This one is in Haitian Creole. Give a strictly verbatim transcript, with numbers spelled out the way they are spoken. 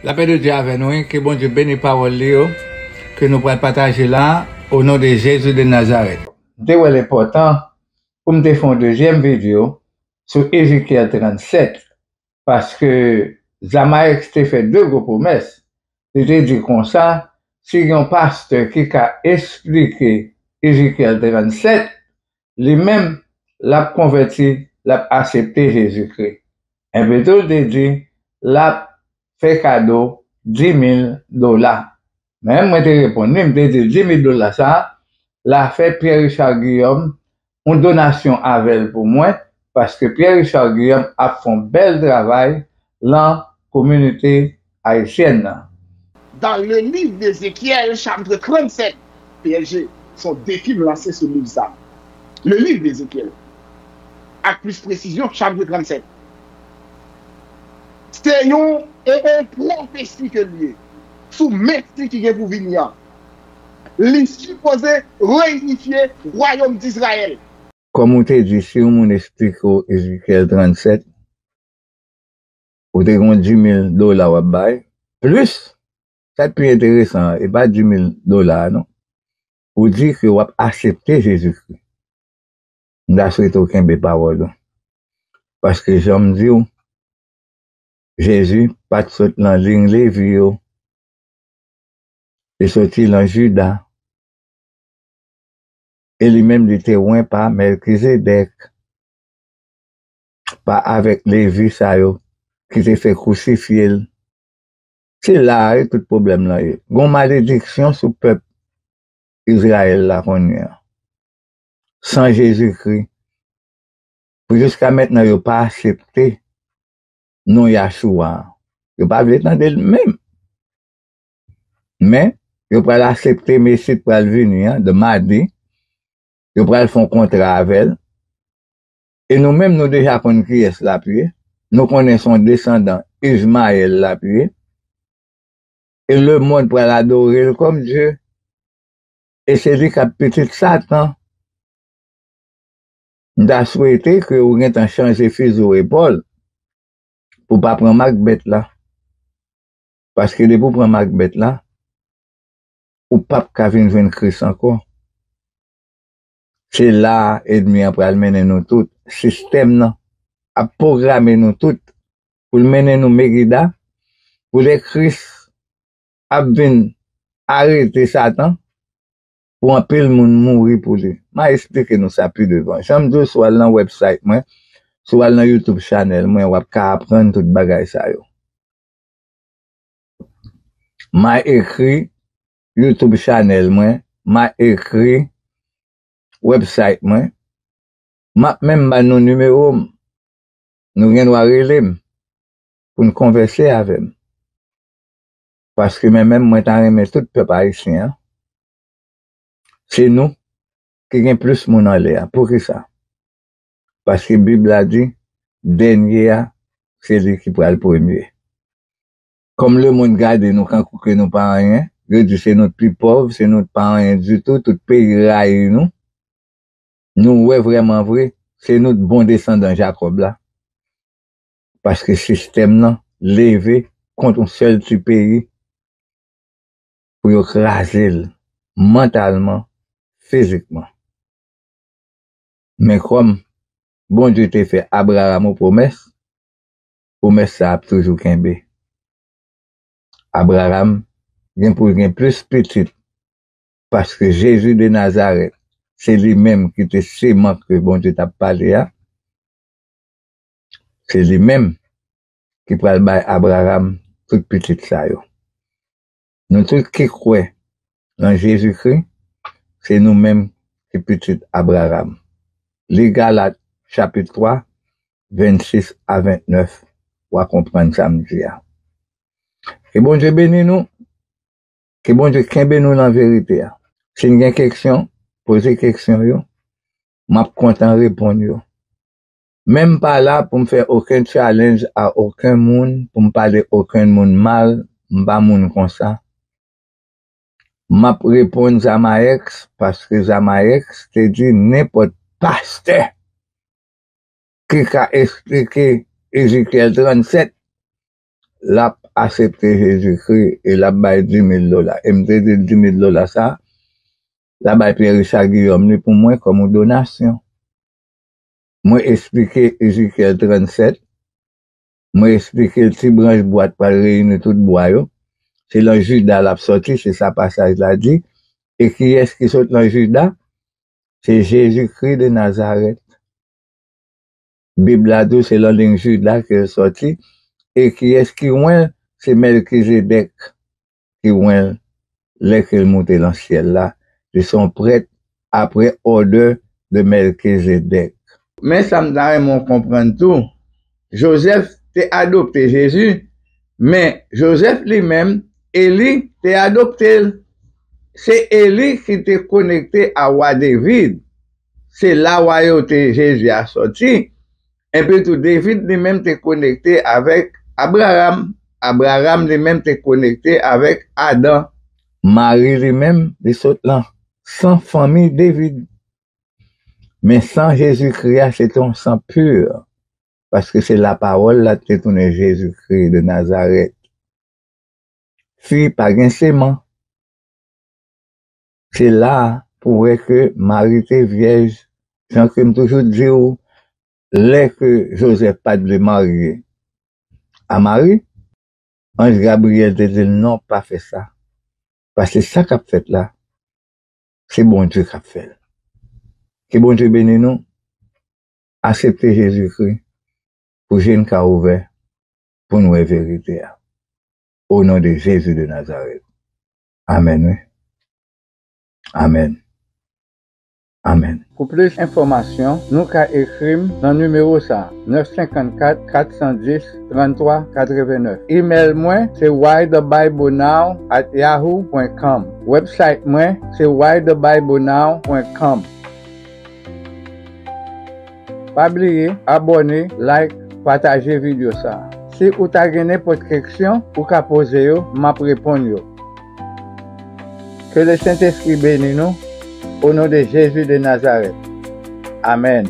Lapè de Dye avè nou, wi. Ke Bondye beni pawòl li yo, ke nou pral pataje la, o non de Jezi de Nazarèt. M te wè l enpòtan pou m te fè yon dezyèm videyo sou Ezekyèl trannsèt, paske Zamaex te fè de gwo pwomès. Li te di konsa, si gen yon pastè ki ka esplike Ezekyèl trannsèt, li menm, l ap konvèti, l ap aksepte Jezikri. Epi tou, l te di, l ap fè kado di mil dola. Men mwen te reponn li, m te di l, di mil dola sa a, l a fè Pierre Richard Guillaume yon donasyon avè l pou mwen, paske Pierre Richard Guillaume ap fè yon bèl travay lan kominote ayisyèn nan. Dans le livre d'Ézéchiel, chapitre trente-sept, P S G, se yon defi m lanse sou liv sa. Le livre d'Ézéchiel, ak plis presizyon, chapitre trente-sept. Se yon, yon, yon pwofesi ke l ye sou Mesi ki gen pou vini an. Li sipoze reyinifye wayòm Dizrayèl. Kòm ou te di, si yon moun esplike w Ezekyèl trannsèt, ou te gen yon di mil dola w ap bay, plis, sa k pi enteresan an, e pa di mil dola a non. Ou di ke w ap aksepte Jezikri. M ta swete w kenbe pawòl ou. Paske jan m di w, Jezi pa t sot lan liy Levi yo. Li soti lan Jida. E li menm li te wen pa Mèlkizedèk, pa avèk Levi sa yo ki te fè kwosifye l. Se la a wi tout pwoblèm lan ye. Gon malediksyon sou pèp Izrayèl la kounye a. San Jezikri, pou jiska mentnan yo pa aksepte non Yahshua a. Yo pa vle tande l menm. Men, yo pral aksepte Mesi k pral vini an, the Mahdi. Yo pral fè yon kontra avè l. E nou menm, nou deja konn kiyès l ap ye. Nou konnen se yon desandan Izmayèl l ap ye. E lemonn pral adore l kòm Dye. E se li k ap pitit Satan. M ta swete ke ou gentan chanje fizi w epòl pou w pa pran mak bèt la. Paske depi w pran mak bèt la, ou p ap ka vin jwenn Kris ankò. Se la a ènmi an pral mennen nou tout. Sistèm nan ap pwograme nou tout pou l mennen nou Megida, pou lè Kris ap vin arete Satan, pou anpil moun mouri pou li. M a esplike nou sa pi devan. Jan m di w, si w al nan website mwen, si w al nan YouTube channel mwen, w ap ka aprann tout bagay sa yo. M a ekri YouTube channel mwen, m a ekri website mwen, m ap menm ba nou nimewo m. Nou gen dwa rele m pou n konvèse avè m. Paske mwen menm, mwen ta renmen tout pèp ayisyen an. Se nou ki gen plis moun anlè a. Poukisa? Paske Bib la di, dènye a, se li ki pral premye. Kòm lemonn gade nou kankou ke nou pa anyen, yo di se nou k pi pòv, se nou k pa anyen ditou, tout peyi rayi nou. Nou wè vrèman vre, se nou t bon desandan Jakòb la. Paske sistèm nan leve kont yon sèl ti peyi pou yo kraze l mantalman, fizikman. Men kòm Bondye te fè Abraram yon pwomès, pwomès sa ap toujou kenbe. Abraram gen pou l gen plis pitit, paske Jezi de Nazarèt, se li menm ki te seman ke Bondye t ap pale a. Se li menm ki pral bay Abraram tout pitit sa yo. Nou tout ki kwè nan Jezikri, se nou menm ki pitit Abraram. Li Galat chapit twa, vennsis a ventnèf, w a konprann sa m di a. Ke Bondye beni nou, ke Bondye kenbe nou nan verite a. Si n gen keksyon, poze keksyon yo, m ap kontan reponn yo. Men m pa la pou m fè okenn challenge a okenn moun, pou m pale okenn moun mal, m pa moun konsa. M ap reponn Zamaex paske Zamaex te di nenpòt pastè ki ka esplike Ezekyèl trannsèt, l ap aksepte Jezikri e l ap bay di mil dola. E m te di l di mil dola sa, l a bay Pierre Richard Guillaume li pou mwen kòm yon donasyon. Mwen eksplike Ezekyèl trannsèt, mwen eksplike l ti branch bwa t pral reyini tout bwa yo. Se lan Jida l ap sòti, se sa pasaj la di. E kiyès ki sot lan Jida? Se Jezikri de Nazarèt. Bib la di w se lan liy Jida ke l sòti. E kiyès ki wen l? Se Mèlkizedèk ki wen l lè ke l moute lan syèl la. Li se yon prèt aprè òdè de Mèlkizedèk. Men sa m ta renmen w konprann tou, Jozèf te adopte Jezi, men Jozèf li menm, Eli te adopte l. Se Eli ki te konekte a wa Devid. Se la wayote Jezi a sòti. Epi tou, Devid li menm te konekte avèk Abraram. Abraram li menm te konekte avèk Adan. Mari li menm, li sot lan san fanmi Devid. Men san Jezikri a, se te yon san pi, paske se lapawòl la te tounen Jezikri de Nazarèt. Fi pa gen seman. Se la pou w wè ke Mari te vyèj, jan ke m toujou di w, lè ke Jozèf pa t vle marye a Mari, anj Gabriyèl te di l, "Non, pa fè sa. Paske sa k ap fèt la, se Bondye k ap fè l." Ke Bondye beni nou. Aksepte Jezikri pou je n ka ouvè, pou n wè verite a. O non de Jezi de Nazarèt. Amèn, wi. Amèn. Amèn. Pou plis enfòmasyon, nou ka ekri m nan nimewo sa a, nèf senkannkat, kat san dis, tranntwa katrevenèf. Imèl mwen se why the bible now at yahoo pwen com. Website mwen se why the bible now pwen com. Pa bliye abòne, like, pataje videyo sa a. Si ou ta gen nenpòt keksyon, ou ka poze yo, m ap reponn yo. Ke Lesentespri beni nou, o non de Jezi de Nazarèt. Amèn.